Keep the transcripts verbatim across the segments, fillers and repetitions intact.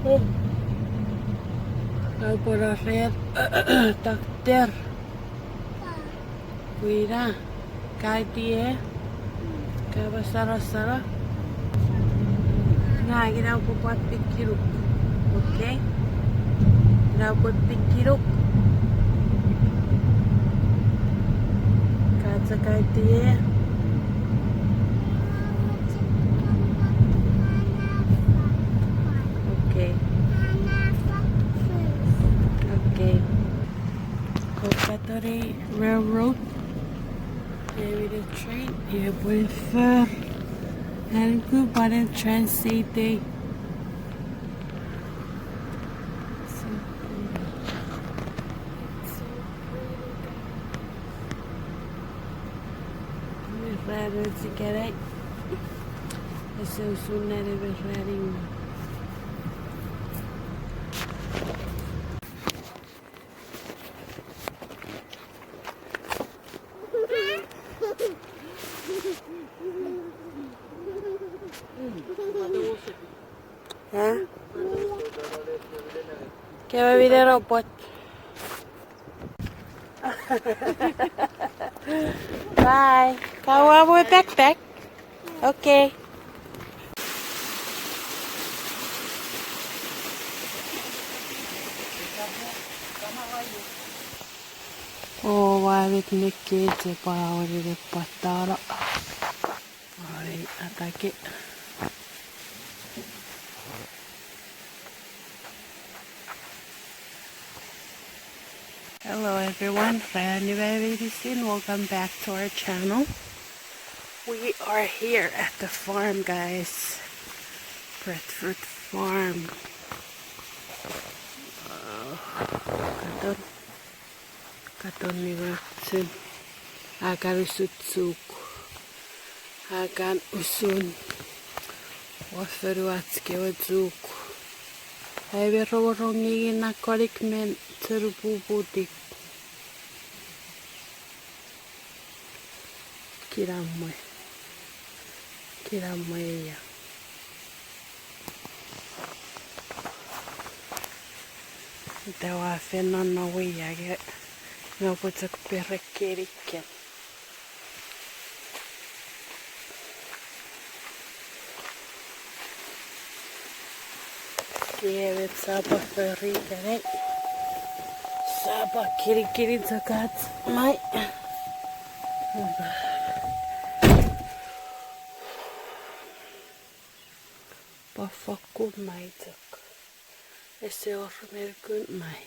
Oh. Aupwe no rer. Doctor. Kuina. Katie. Kapa sarasara. Nga ina upwe pwan pikinuk. Okay? Ina upwe pikinuk. Kacha Katie. Okay. Okay. Kokatore Railroad. Ewine train, epwe for. Anuku pwan en transit ei. So pretty. It's so pretty, guys. Mi ran echikerai. Ese usun nani mi raning. Huh? Kewe video robot. Bye. Kaua mwo backpack. Okay. O, ua met mekke che pwa wene ne patano. Oi, atake. Hello everyone, Randy Baby Sin. Welcome back to our channel. We are here at the farm, guys. Bradford Farm. Uh, katon, katon ni wachen. Akan usun chuk. Akan usun. Ua fonuach kewe chuk. Ai me rongorong ngingin na konik men chenupuputik. Kinamwe. Kinamwe ia. Ita ua fen nonno wei ia ke nopwe chok perekeniken. Kieme sapa fori ikenai. Sapa kinikinin chok ach mai. Pwan fokkun mai chok. Ese wor me nukun mai.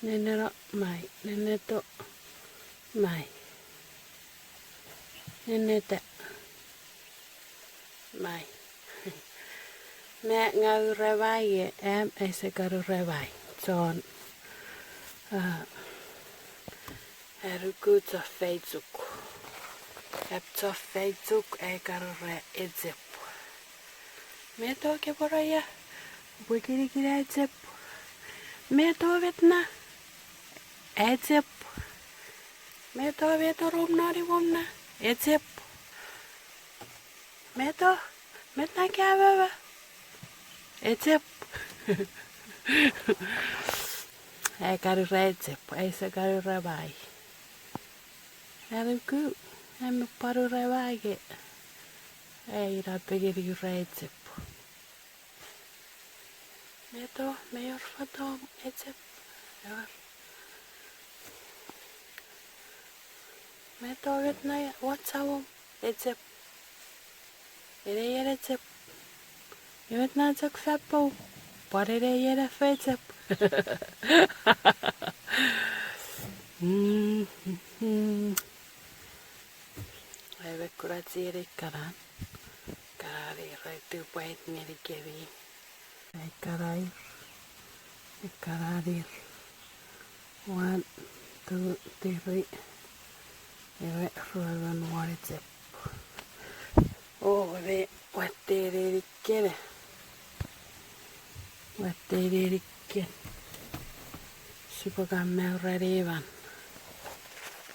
Neneno mai, neneto mai. Neneta mai. Me nga ura mai, am ese kan ura mai. Chon, ah, anuku chofei chuk. Ap chofei chuk ai kan ura echep. Meto kepwara ia, upwe kinikina echep. Meto met na, echep. Meto met orom noni wom na, echep. Meto, met na kiamama, echep. Ai kan ura echep, ai ese kan ura mai. Anuku, am pwan ura mai ke. Ai ina pengeni ura echep. Meto, me wor fatom, echep. Ewer. Meto, met na watsawom, echep. Ene ien echep. Met na chok fapou, pwan ene ien efechep. Mm, mm. Ai me kuna chienei kanan. Kanan ira tupwait ngenikemi. Ai kanair. Ai kanair. One, two, three. Ewe ruemon won echep. O, me watte neniken. Watte neniken. Sipwe kan maurani ewan.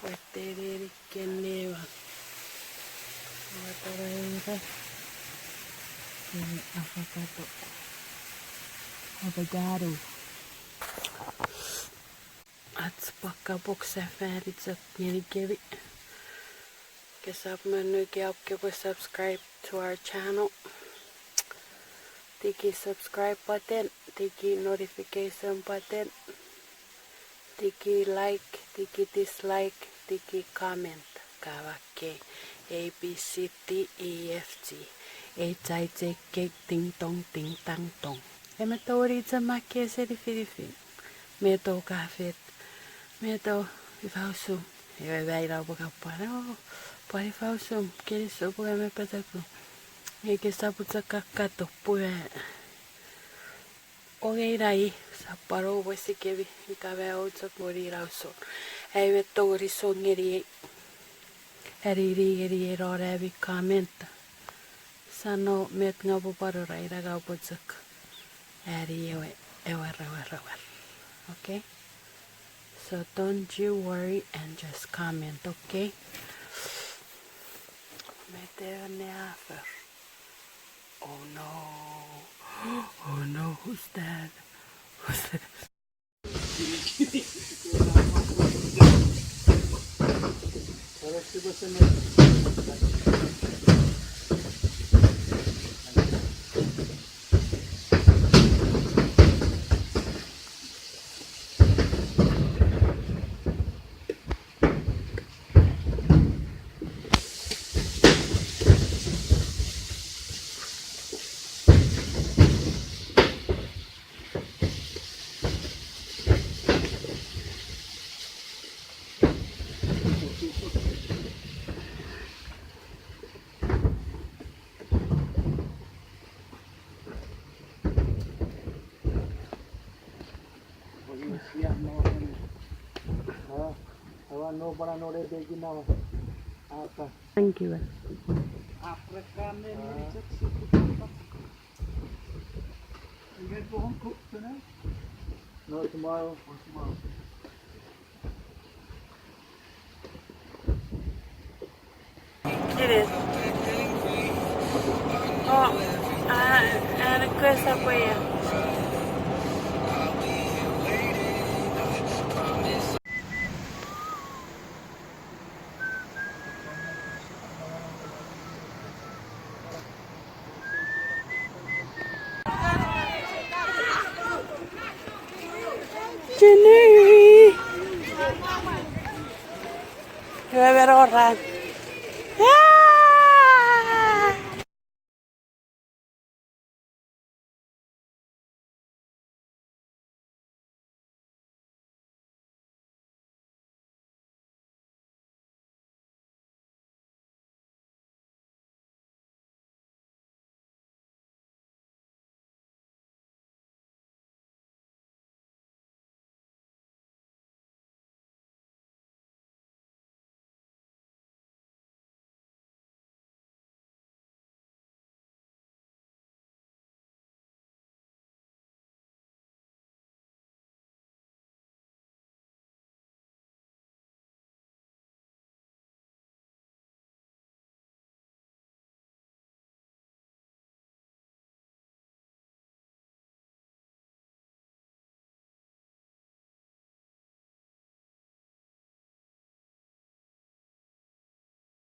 Watte neniken ewan. Watte neniken. Avocado. Avocado. Ach pwakapwok sefani chok ngenikemi. Kesap mo nuki ap kepwe subscribe to our channel. Tiki subscribe button, tiki notification button, tiki like, tiki dislike, tiki comment. Kawake A B C D E F G H I J K ting tong ting tang tong. Eme tongeni chok makkei seni finifin. Meto kafet. Meto ifa usum. Ewe maina pwe kapwan. O, pwan ifa usum. Kinisou pwe me pataku. Nge kesap chok kakkato pwe. Oke, ina i, sap pwan oupwe sikemi, ika me ou chok moni ina usun. Ai met tongeni song ngeni ei. Anini ngeni ei non ami comment. Sa no met nga upwe pwan ura ina nga upwe chok. Ani ewe, ewer, ewer, ewer. Okay? So don't you worry and just comment, okay? Met ewe ne afer. Oh no. Oh no, who's that? Who's that? Thank you. You guys go home cook tonight? No, tomorrow. Or tomorrow. Kiri. O, a, a request apoia. Jenny! Iwe me no ran.